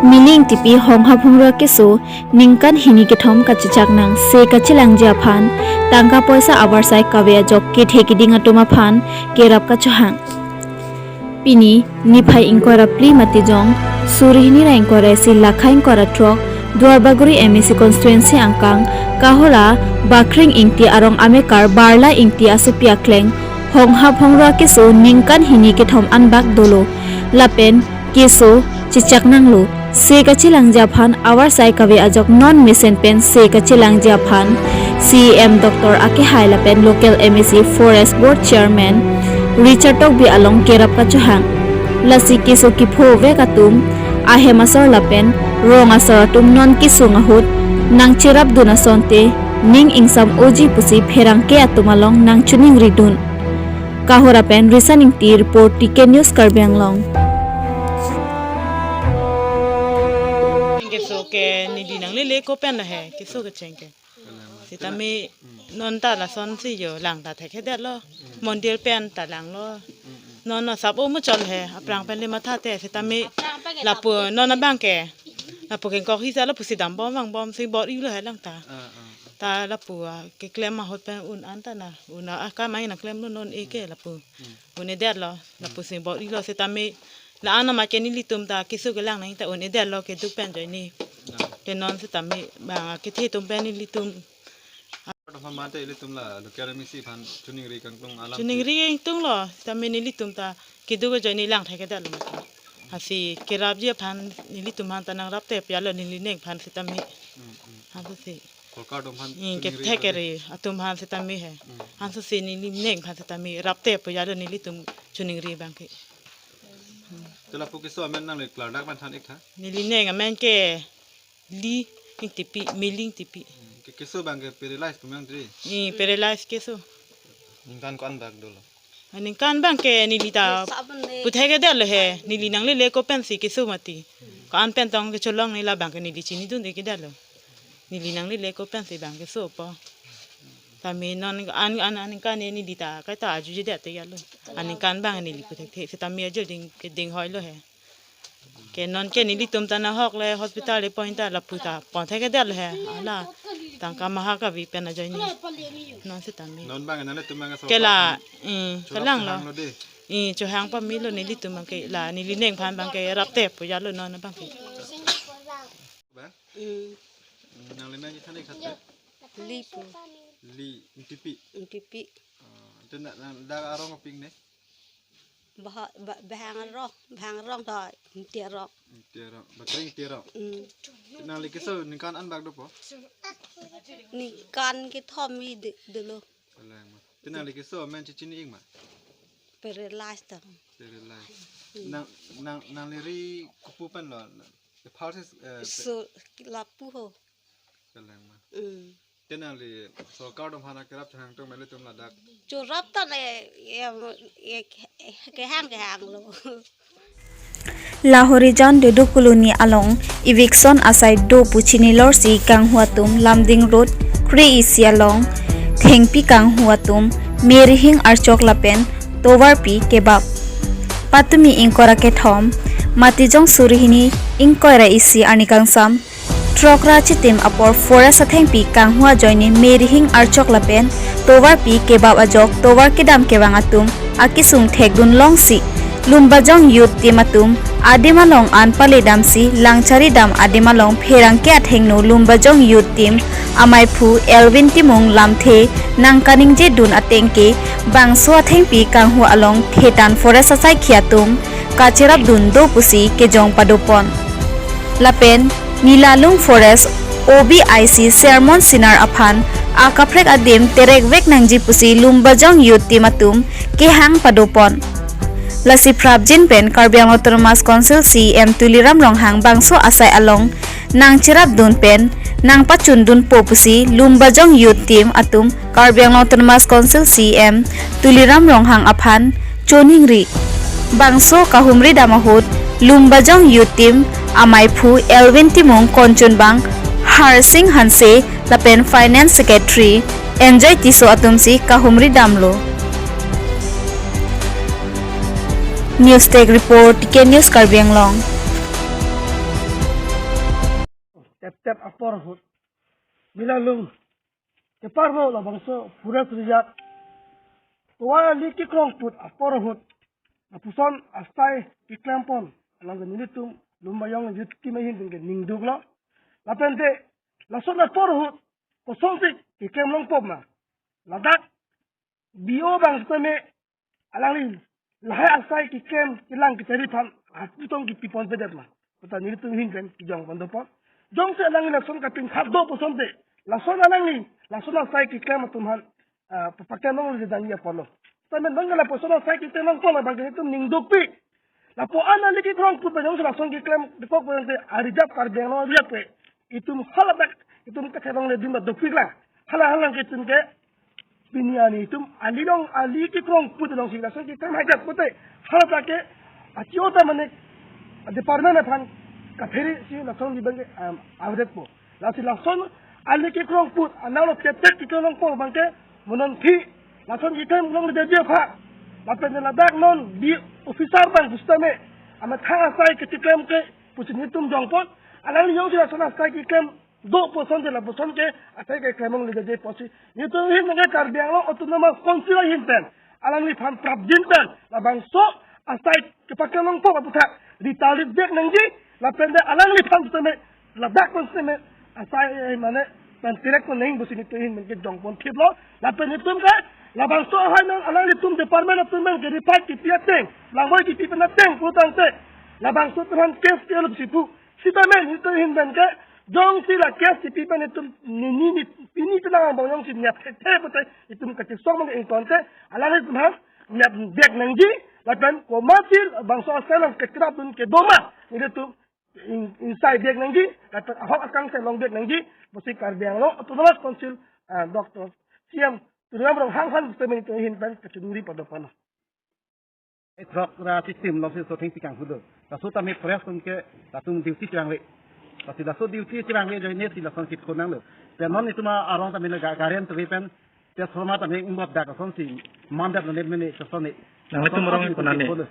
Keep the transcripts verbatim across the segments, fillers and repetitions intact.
Mili Ingtipi Hongha Phongro akeso ningkan hini kethom kachechak nang se kachelangji aphan tangka poisa avarsai kave ajok kethe keding atum aphan kerap kachohang. Pini niphai ingkoi ra phli Matijong suri hini ra ingkoi ra isi Lakha ingkoi ra throk Duarbagori M A C constituency angkang Kahora Bakring Ingti arong amekar Barla Ingti asopi akleng Hongha Phongro akeso ningkan hini kethom anbak dolo. Lapen keso chechak nanglo. Se kachelangji aphan avarsai kave ajok non mesen pen se kachelangji aphan C E M Doctor Ake Hai lapen local M A C Forest Board Chairman Richard Tokbi along kerap kachohang. Lasi keso kepho vek atum, ahem asor lapen rong asor atum non kesung ahut nangcherapdun asonte ning ingsam oji pusi pherangke atum along nangchoningridun. Kahora pen Risan Ingti report, T K News Karbi Anglong. Keso ke neli nanglele ko pen he, keso kecheng ke. Sitame non ta lasonsi jo lang ta thekthedetlo. Mondir pen ta langlo. Non no sap o muchot he, aphrang pen le mathate, sitame lapu non abang ke. Lapu kengkok hisa lapusi dambom vangbomsi bor-ilo he lang ta. Ah, ah. Ta lapu, ah, keklem ahut pen un-an ta na. Un-an, ah, kamai nangklemlo non eke lapu. Un-edetlo, lapusi bor-ilo sitame. La-an amat ke nelitum ta keso kelang nang ta un-edetlo keduk pen ajoine. Ke non sitame bang kethe atum pen nelitum. Atum aphan mate ilitum la local M A C aphan choningri kangtung alam. Choningri kangtunglo, sitame nelitum ta keduk ajoine lang thekthedetlo mati. Lasi kerapji aphan nelitum aphan ta nangrapte piyalo neli neng aphan sitame. Hmm, hmm. Lasi. Sorkar atum aphan Hmm, choningri kethek ave. Kere atum aphan sitame he. Hmm. Lasi neli neng aphan sitame rapte piyalo nelitum choningri abang ke. Te lapu keso amen nangli klardak pen than ik tha. Neli neng amen ke Li Ingtipi, Mili Ingtipi. Hmm, ke keso abang ke paralyze pu nangji. Hmm, paralyze keso. Ningkan ko-an bak dolo? Aningkan abang ke neli ta puthekthedetlo he, neli nanglele ko pensi keso mati. Ko-an pen tong kecholong ne labang ke neli chinidundekedetlo. Neli nanglele ko pensi bang kesopo. Sitame non an an aningkan ne neli ta kaita ajujedet te yalo. Aningkan abang neli puthekthe sitame ajir ding keding hoilo he. Ke non ke nelitum ta nahok le hospital le point ta lapu ta pon thekthedetlo he. Ala tangka maha kave pen ajoine. Non sitame. Non abang nanglitum abang ke la, sorkar aphan eh, chorap kalanglo. Chehanglo de. Eh, chehang pamelo nelitum abang ke la neli neng aphan abang ke rapte piyalo non abang ke. Ba? Hmm. Hmm, nangli men than ik tha te? Li pu. Li Ingtipi. Ingtipi. Ah, te na, na, dak arong aping ne? Bah, bah, Bahang arong, Bahang arong ta Ingti arong. Ingti arong, Bakring Ingti arong. Hmm. Te nangli keso ningkan an bak dopo? Ningkan kethom mi de, dolo. Kalang ma. Te nangli keso amen chechini ik ma? Paralyze ta. Paralyze. Hmm. Nang, nang, nangli ri kopu pen lo? The first is, eh, so, lapu ho. Kalang ma. Hmm. Te nangli sorkar atum aphan kerap chehang tung meli tum ladak. Chorap ta ne, em, eh, eh, kehang kehanglo. Lahorijan Dodo Colony along eviction asai do pu chinilorsi kanghu atum Lumding Road kre isi along thengpi kanghu atum merihing archok lapen tovarpi kebap. Patumi ingkoi ra kethom, Matijong suri hini ingkoi ra isi arni kangsam, throk ra chitim apor forest athengpi kanghu ajoine merihing archok lapen tovarpi kebap ajok tovar kedam kevang atum akesung thekdun longsi Lumbajong youth team atum adim along an paledamsi langcharidam adim along pherangke athengno Lumbajong youth team amaiphu Elvin Timung lamthe nangkaningjedun ateng ke bangso athengpi kanghu along thetan forest asaikhi atum kacherapdun do pusi kejong padopon. Lapen Nilalung Forest O B I C Sermon Sinar aphan akaprek adim terekvek nangji pusi Lumbajong youth team atum kehang padopon. Lasi prapjin pen Karbi Anglong Autonomous Council C E M Tuliram Ronghang bangso asai along nangcherapdun pen nangpachundunpo pusi Lumbajong youth team atum Karbi Anglong Autonomous Council C E M Tuliram Ronghang aphan choningri. Bangso kahumridam ahut Lumbajong youth team amaiphu Elvin Timung, konchunbang Harsing Hanse lapen finance secretary Enjoy Tisso atumsi kahumridamlo. News Desk Report, T K News Karbi Anglong. step apor ahut, Milalung keparlo labangso forest area, tovar ali kekrong put apor ahut, lapuson asai keklempon, alangli nelitum Lumbajong youth team ahin pen ke ningduklo. Lapen te lason apor ahut kosonsi keklem longpo ma, ladak B O abang sitame alangli lahai asai keklem kelang kachari aphan aputong kipi ponpedet ma puta nelitum ahin pen kejongpon dopon. Jongsi alangli lason kapinkhat do pusonte, lason alangli lason asai keklem atum aphan, ah, paklem longledetji apotlo. Sitame non ke lapuson asai keklem longpo labang ke nelitum ningdukpik. Lapu-an ali kekrong put pen jongsi lason keklem dokok pen te a-reserve Karbi Anglong a-reserve ke itum haladak itum kachelongledun ba dopiklang. Hala halang ke itum ke pini arni itum ali along ali kekrong put alongsi lason keklem haidet pute, haladak ke achio ta mane department aphan kaphere si lason abang ke, um, avedetpo. Lasi lason ali kekrong put analo ketek keklem longpo abang ke, mo non phi lason keklem longledetji aphan, lapen ladak non B O officer abang pusitame amethang asai keklem ke pusi nelitum jongpon. Alangli jongsi lason asai keklem do pusonte lapuson ke asai keklem longledetji pusi nelitum ahin pen ke Karbi Anglong Autonomous Council ahin pen alangliphan prapjin pen labangso asai kepaklem longpo aphuthak retaliate vek nangji, lapen te alangliphan sitame ladak pon sitame asai, eh, mane pen tirek pon nang pusi nelitum ahin pen ke jongpon thiplo. Lapen nelitum ke labangso ahai non alanglitum department atum pen ke repair kipi ateng, langboi kipi pen ateng putangte labangso atum aphan case ke alup sipu. Sitame nelitum ahin pen ke jongsi la case kipi pen itum nini ni pini penang angbong jongsi niat thekthe pute itum kachesong abang ingtonte alanglitum aphan niat vek nangji, lapen komatsi bangso asai along kekrapdun kedo ma nelitum in-, insai vek nangji, lapen ahok akangsai long vek nangji pusi Karbi Anglong Autonomous Council, ah, Doctor C M Tuliram Ronghang aphan sitame nelitum ahin pen kacheduri padopon. Throk ra system alongsi laso thengsi kanghu do. Laso tame forest atum ke latum duty chevangve. Lasi laso duty chevangve ajoine si lason kit konanglo. Te non itum arong tame ga-, garen tame pen transformer tame ingbap dak lasonsi mandap lo ne mene sasone. Nanglitum arong konane?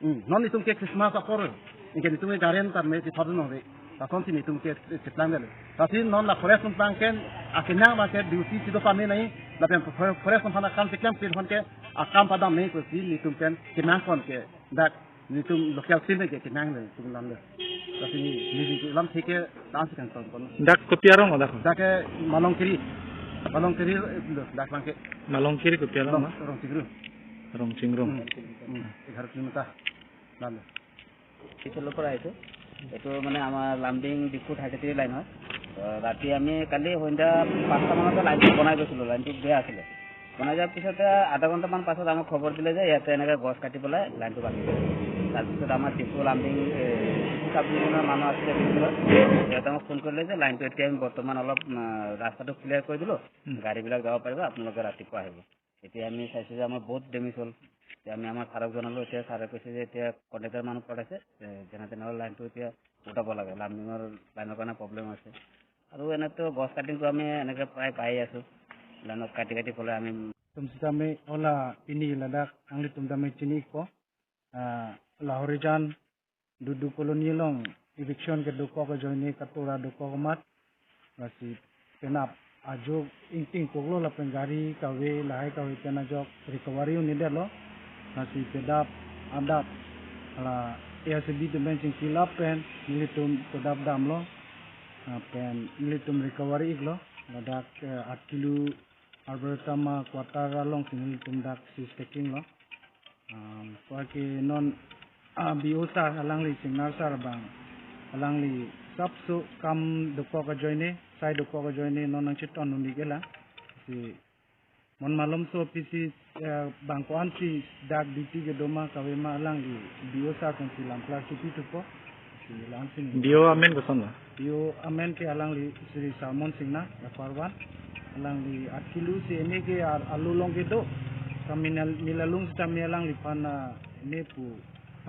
Hmm, non itum ke Christmas apor. Anke itum ke garen tame si thor nongve. Lasonsi nelitum ke cheplang dele. Lasi non la forest atum abang ke akenang abang ke duty si do pame nai. Lapen fo-, forest atum aphan akam si keklem pin aphan ke akam padam nai pusi nelitum pen kenangpon ke dak nelitum local team ke kenang le itum alam le. Lasi neli, neli alam thik ke dam si kangtonpon. Dak kopi arong dak? Dak ke Malongkiri. Malongkiri, eh, dak abang ke. Malongkiri kopi arong Rong, ma? Rongchingrum. Rongchingrum. Hmm. Hmm. এঘাৰ kilometre. Alam le. পিছফালৰ পৰা আহিছোঁ। এইটো মানে আমাৰ লামডিং Diphu thirty three line হয়। তো ৰাতি আমি কালি সন্ধ্যা পাঁচটা মানতে লাইনটো বনাই গৈছিলোঁ, লাইনটো বেয়া আছিলে। বনাই যোৱাৰ পিছতে আধা ঘণ্টামান পাছত আমাক খবৰ দিলে যে ইয়াতে এনেকৈ গছ কাটি পেলাই লাইনটো ভাঙি দিলে। তাৰপিছত আমাৰ ডিফু লামডিং, এ, ডিফু চাব ডিভিজনৰ মানুহ আছিলে ডিফুৰ। সিহঁতে আমাক ফোন কৰিলে যে লাইনটো এতিয়া আমি বৰ্তমান অলপ, আ, ৰাস্তাটো ক্লিয়াৰ কৰি দিলোঁ, উম। গাড়ীবিলাক যাব পাৰিব, আপোনালোকে ৰাতিপুৱা আহিব। এতিয়া আমি চাইছোঁ যে আমাৰ বহুত ডেমেজ হ'ল। এতিয়া আমি আমাৰ ছাৰক জনালোঁ, এতিয়া ছাৰে কৈছে যে এতিয়া কণ্ট্ৰেক্টৰ মানুহ পঠাইছে, এ, যেনে তেনে হ'লে লাইনটো এতিয়া উঠাব লাগে, লামডিঙৰ লাইনৰ কাৰণে প্ৰব্লেম হৈছে। আৰু এনেতো গছ কাটিংটো আমি এনেকে প্ৰায় পাই আছোঁ, লাইনত কাটি কাটি পেলাই আমি। Tum sitame ola pini ladak nanglitum tame chini-ikpo. Ah, la Horijan Dudu Colony along eviction kedokok ajoine katora dokok amat. Lasi penap ajo ingtingkoklo lapen gari kave lahai kave pen ajok recovery un-edetlo. Lasi pedap adap la A R C B atum pen chingkilap pen nelitum pedap damlo. Ah, pen nelitum recovery iklo. Ladak, eh, aat kilo Arboretum a-quarter alongsi nelitum daksi staking lo. Um, puake non, ah, B O sir, alangli Singnar sir abang, alangli sapso kam dokok ajoine, sai dokok ajoine non nangcheton un-ik-e lang. Si mon malomso P C, eh, bang ko-ansi dak duty kedo ma kave ma alangli B O sir pen si lam klar kipi thupo. Si langsing. B O amen koson lo? B O amen ke alangli Sri Salmon Singnar, Raparwan. Alangli aat kilo si M A ke ar-, arlo along kedo. Kami nal-, Milalung sitame alangliphan, ah, M A pu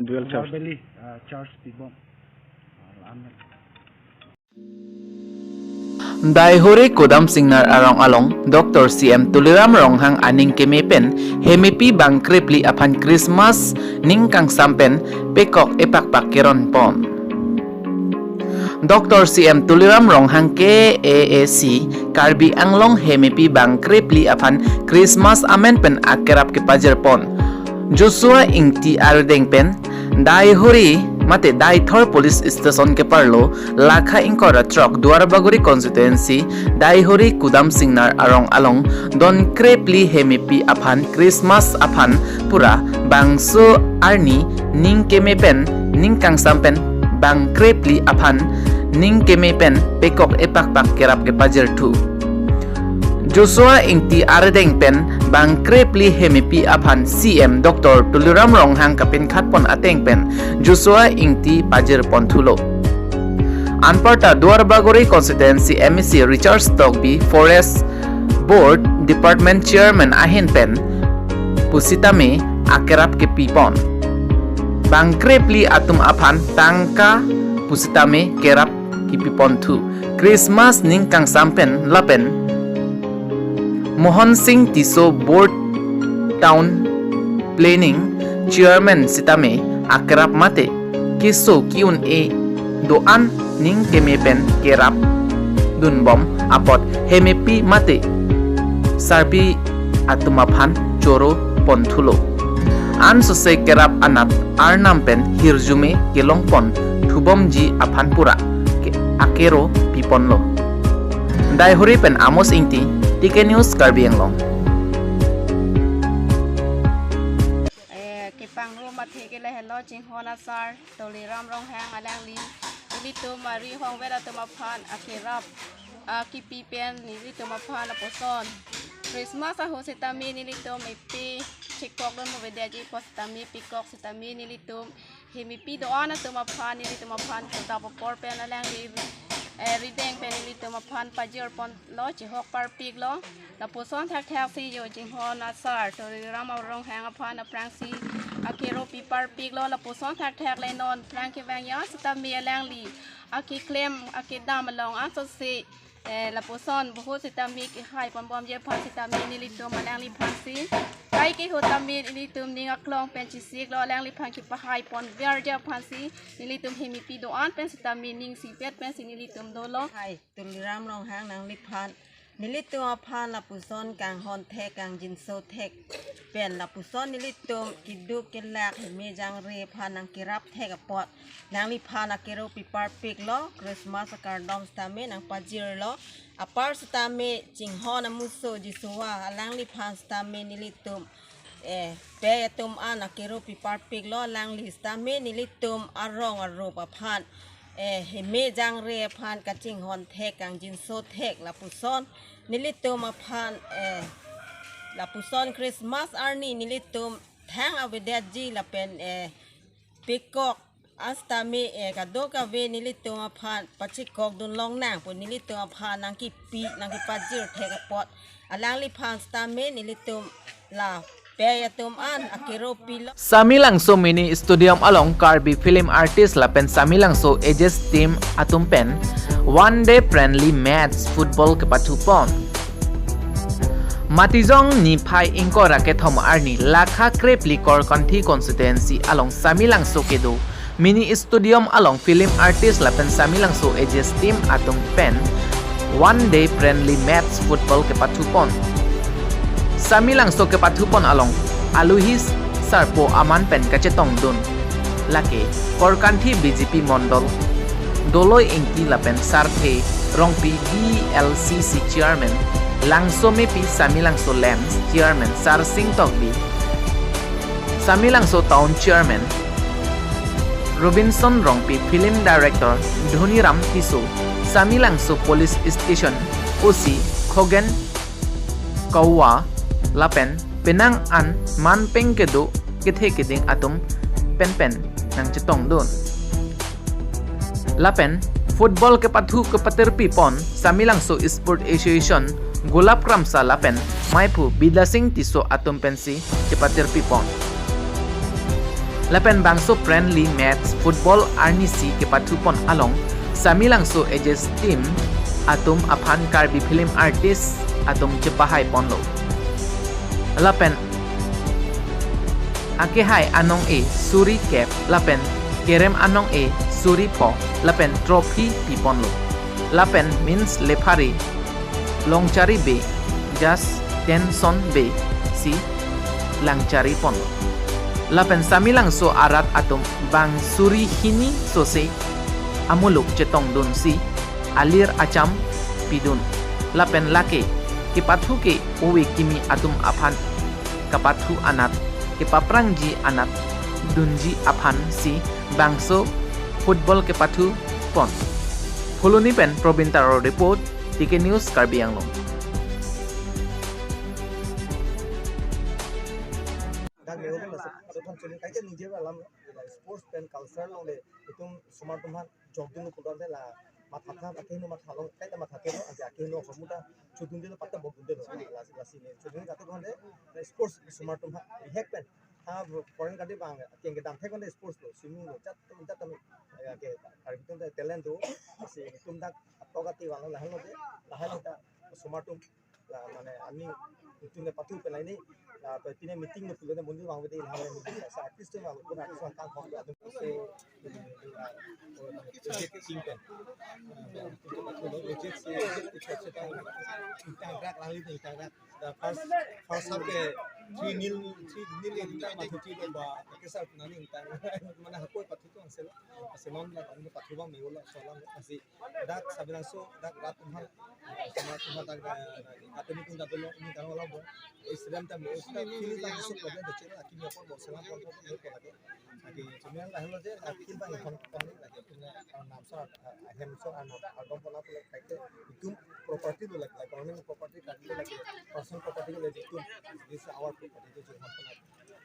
dual charge. Beli, ah, charge pibom. Ah, amen. Daihore Kodam Singnar arong along Doctor C M Tuliram Ronghang aning keme pen hemepi bang krepli aphan Christmas ning kangsam pen pekok epakpak keronpon. Doctor C M Tuliram Ronghang K A A C Karbi Anglong hemepi bang krephli aphan Christmas amen pen akerap kepajirpon. Joshua Ingti arideng pen Daihori mate Daithor Police Station keparlo lakha ingkoi ra throk Duarbagori constituency Daihori Kudam Singnar arong along don krephli hemepi aphan Christmas aphan pura bangso arni ning keme pen ning kangsam pen bang krephli aphan ning keme pen pekok epakpak kerap kepajirthu. Joshua Ingti arideng pen bang krephli hemepi aphan C M Doctor Tuliram Ronghang kapinkhatpon ateng pen Joshua Ingti pajirponthulo. Anparta Duarbagori constituency M A C Richard Tokbi, Forest Board Department Chairman ahin pen pusitame akerap kepipon. Bang krephli atum aphan tangka pusitame kerap kepiponthu. Christmas ning kangsam pen lapen Mohon Singh Tisso Board Town Planning Chairman sitame akerap mate keso ki-un-e do-an ning keme pen kerap dunbom apot hemepi mate sarpi atum aphan choroponthulo. Ansose kerap anat arnam pen hirjume kelongponthubomji aphan pura ke akero piponlo. Daihori pen Amos Ingti, T K News Karbi Anglong. Eh, kepangrum athe ke lahelo chinghon asar Tuliram Ronghang alangli nelitum arihong vet atum aphan akerap, ah, kipi pen nelitum aphan lapuson Christmas ahut sitame nelitum epi chekok dun mo vedaji apot sitame pekok sitame nelitum hemepi do-an atum aphan nelitum aphan kota popor pen alangli, eh, rideng pen nelitum aphan pajirponlo, chihok parpiklo. Lapuson thakthak si jo chinghon asar Tuliram Ronghang aphan aphrangsi akero piparpiklo. Lapuson thakthak le non phrang kevang ya sitame alangli akeklem akedam along ansose, eh, lapuson bohut sitame kehaiponbomji aphan sitame nelitum alangliphansi kai kehut tame nelitum ning aklong pen chisiklo, alangliphan kepahaiponverji aphansi nelitum hemepi do-an pen sitame ning sipet pensi nelitum dolo. Hai, Tuliram Ronghang nangliphan nelitum aphan lapuson kanghon thek kangjinso thek pen lapuson nelitum keduk kelak heme jangre aphan nangkerap thek apot nangliphan akero piparpiklo, Christmas akardom sitame nangpajirlo. Apar sitame chinghon amuso Joshua alangliphan sitame nelitum, eh, pei atum an akero piparpiklo, alangli sitame nelitum arong arup aphan, eh, heme jangre aphan kachinghon thek kangjinso thek lapuson nelitum aphan, eh, lapuson Christmas arni nelitum thang avedetji lapen, eh, pekok sitame, eh, kadokave nelitum aphan pachekok dun longnang pu nelitum aphan nangkipi nangkepajir thek apot alangliphan sitame nelitum la pei atum an akero pilo. Samelangso Mini Stadium along Karbi Film Artist lapen Samelangso Ages Team atum pen one day friendly match football kepathupon. Matijong niphai ingkoi ra kethom arni lakha krephli Korkanthi constituency along Samelangso kedo Mini Stadium along Film Artist lapen Samelangso Ages Team atum pen one day friendly match football kepathupon. Samelangso kepathupon along aluhi sarpo aman pen kachetongdun lake Korkanthi B J P Mondol Doloi Ingti lapen Sarthe Rongpi D L C C Chairman, Langsomepi Samelangso Lands Chairman Sarsing Tokbi, Samelangso Town Chairman Robinson Rongpi, Film Director Dhoniram Tisso, Samelangso Police Station O C Khogen Kauwa lapen penang an manpeng kedo kethe keding atum penpen nangchetongdun. Lapen football kepathu kepatirpipon Samelangso Sport Association Golap Kramsa lapen Maiphu Bidya Sing Tisso atum pensi chepatirpipon. Lapen bangso friendly match football arnisi kepathupon along Samelangso Ages Team atum aphan Karbi Film Artist atum chepahaiponlo. Lapen akehai anong-e suri kep lapen kerem anong-e suri po lapen trophy piponlo. Lapen men's referee Longchari Bey, judge Tenson Bey si langchari ponlo. Lapen Samelangso arat atum bang suri hini sose amuluk chetongdunsi alir acham pidun. Lapen lake kepathu ke ove kimi atum aphan kapathu anat, kepaprangji anat dunji aphan si bangso football kepathu pon. Phuloni pen Probin Taro report, T K News Karbi Anglong. Dak neo na sa, ado thom chini kaike ningje alam sports pen culture along le itum osomar atum aphan jogdun pulo tangte la matha thap akeheno matha long kaita matha keno ante akeheno hormu ta chodundelo patta bokdundelo lasi lasi ne chodun katu konde sports osomar atum aphan rehak pen ha foreign country bang keng kedam thek konde sports lo swimming lo jat jat tam ke kari tum talent do si tum dak atok ati wang lahelo de lahelo ta osomar atum la mane ani itum le pathu pelai ni la pe pine meeting lo pulo ne mundi bang bete la mane meeting sa artist ma lo pun artist ma kang kong atum so project sing pen project se project se tang tang rak lang li tang rak da first first half ke three nil three nil ke tang ma thuti lo ba ke sa na ning tang mana hakoi pathu tong sel se non la pathu bang me lo so la si dak Samelangso dak rat tumhan sama tumhan dak dak dak ni kun dak dolo ni dak wala bo Israel tam Israel fini dak so problem de chela kini apor bo sela apor bo ko lage lagi cuma lahelo je dak kin bang hon kon lagi punya nam so hem so anam album pona pula kaike itum property lo lagi government property kan lo lagi personal property lo lagi itum this is our property to hon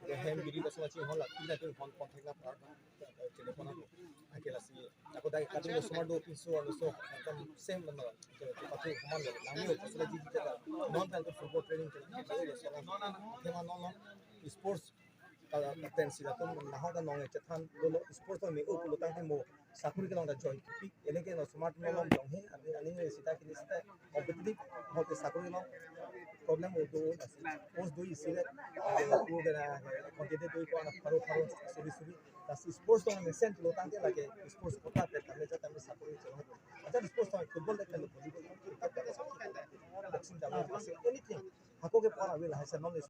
pona hem biri basma chi hon la kila tu hon kon thek la par chele pona ko akela si ako dai kadu lo osomar do pinso alo so ekdom same lo no pathu man lo nami o pasal di kita non tan football training ke lo so la tema non non sports ka ten sila tum na ho ta nong chethan lo lo sports lo me o pulo tangte mo sakuri kelong ta join pik ele ke no smart no long jong he ani ani ne sita kini sita competitive ho te sakuri long problem o do na si sports do isi le ko ke na competitive do ko na pharo pharo suri suri ta si sports long ne sen lo tangte lake sports kota pe kame jata me sakuri chelo acha sports long football le kalo volleyball cricket le boxing le anything hako ke pora will hai se non